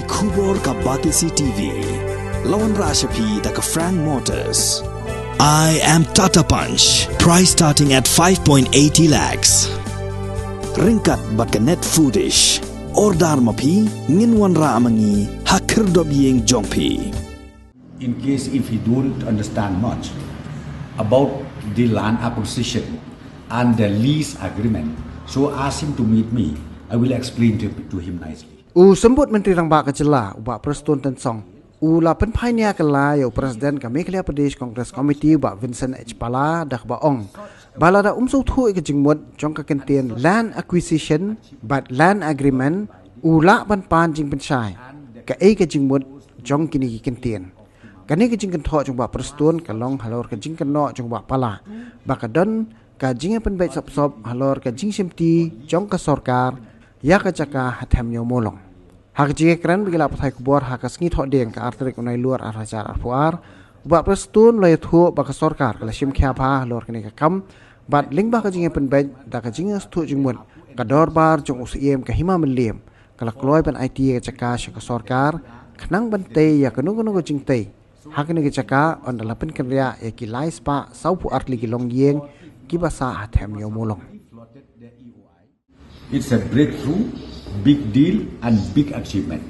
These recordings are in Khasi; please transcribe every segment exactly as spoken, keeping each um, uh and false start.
Khubor ka Batesi T V. La wanrah sha phi da ka Frank Motors. I am Tata Punch. Price starting at five point eighty lakhs. Ryngkat bad ka Net Foodish. Order ma phi, ngin wanrah ma ngi ha khyrdop ïing jong phi. In case if he don't understand much about the land acquisition and the lease agreement, so ask him to meet me. I will explain to, to him nicely. U Symbud Myntri Rangbah ka jylla, u Bah Prestone Tynsong, u la pynphai nia ka la ïa u President ka Meghalaya Pradesh Congress Committee, u Bah Vincent H Pala, da kaba ong ba lada um sngewthuh ïa ka jingmut jong ka kyntien land acquisition bad land agreement, u lah ban pan jingpynshai kaei ka jingmut jong kine ki kyntien. Kane ka jingkynthoh jong u Bah Prestone ka long halor ka jingkynnoh jong u Bah Pala ba ka don ka jingïapynbeit sop sop halor ka jingshimti jong ka sorkar ïa ka jaka ha Them Ïew Mawlong. Ha ka jingïakren bad ki lad pathai khubor ha ka sngi Thohdieng ka ar tarik u Nailur ar hajar arphew ar, u Bah Prestone u la ïathuh ba ka sorkar ka la shim khia bha halor kane ka kam bad lyngba ka jingïapynbeit da ka jingsngewthuh jingmut, ka dorbar jong u Syiem ka Hima Mylliem ka la kloi ban aiti ïa ka jaka sha ka sorkar khnang ban tei ïa kano kano ka jingtei ha kane ka jaka, ynda la pynkynriah ïa ki lai spah sawphew ar tylli ki longïing kiba sah ha Them Ïew Mawlong. It's a breakthrough, big deal and big achievement.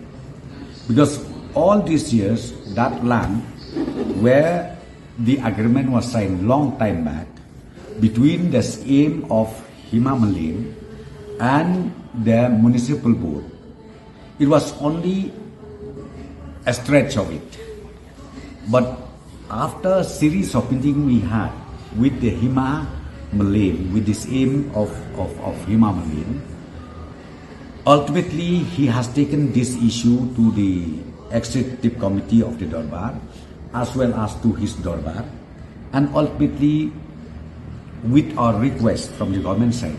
Because all these years, that land where the agreement was signed long time back between the Syiem of Hima Mylliem and the municipal board, it was only a stretch of it. But after a series of meeting we had with the Hima Mylliem, with the Syiem of, of, of Hima Mylliem, ultimately he has taken this issue to the executive committee of the Dorbar as well as to his Dorbar, and ultimately with our request from the government side,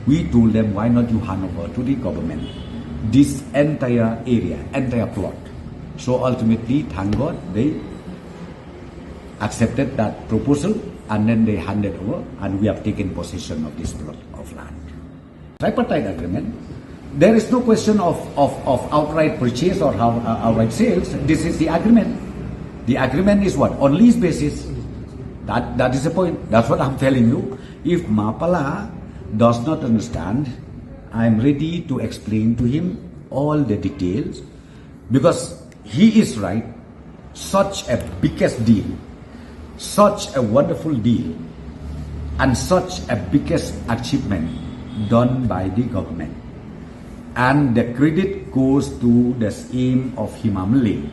we told them, why not you hand over to the government this entire area, entire plot? So ultimately, thank God, they accepted that proposal and then they handed over and we have taken possession of this plot of land. Tripartite agreement, there is no question of, of, of outright purchase or how, uh, outright sales. This is the agreement. The agreement is what? On lease basis. That, that is the point. That's what I'm telling you. If Ma Pala does not understand, I'm ready to explain to him all the details, because he is right. Such a biggest deal, such a wonderful deal, and such a biggest achievement done by the government. And the credit goes to the Syiem of Hima Mylliem,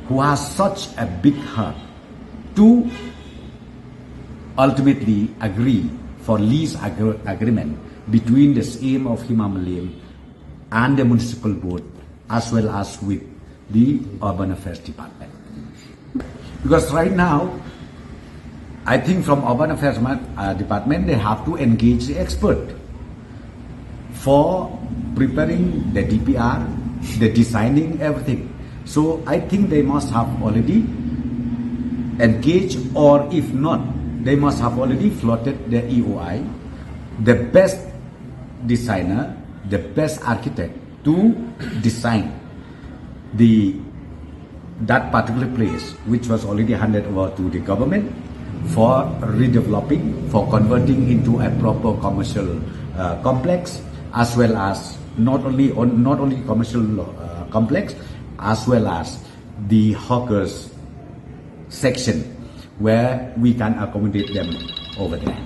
who has such a big heart to ultimately agree for lease agr-, agreement between the Syiem of Hima Mylliem and the municipal board, as well as with the Urban Affairs Department. Because right now, I think from Urban Affairs, uh, Department, they have to engage the expert for preparing the D P R, the designing, everything. So I think they must have already engaged, or if not, they must have already floated the E O I, the best designer, the best architect to design the, that particular place, which was already handed over to the government for redeveloping, for converting into a proper commercial, uh, complex, as well as not only on, not only commercial, uh, complex, as well as the hawkers section where we can accommodate them over there.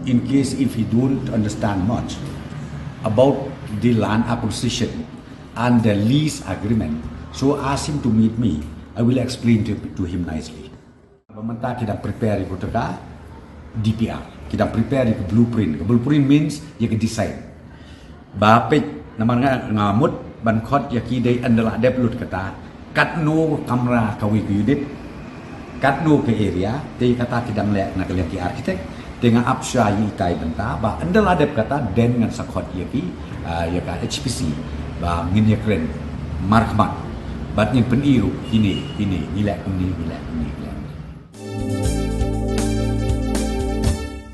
In case if he don't understand much about the land acquisition and the lease agreement, so ask him to meet me. I will explain to, to him nicely. Ba mynta ki dang prepare ïa ka D P R, ki dang prepare ïa ka blueprint. Ka blueprint means ïa ka design. Ba peit namar nga, nga mut ban khot ïa ki dei ynda la dep lut kata, katno kamra kawei ka unit, katno ka area, te kata ki dang leh na ka liang ki architect. Te nga ap shuwa ïa itai bynta ba ynda la dep kata, then ngan sa khot ïa ki, ah, ïa ka H P C ba ngin ïakren markhmat bad ngin pyni ruh kine, kine ngi leh kumne, ngi leh kumne.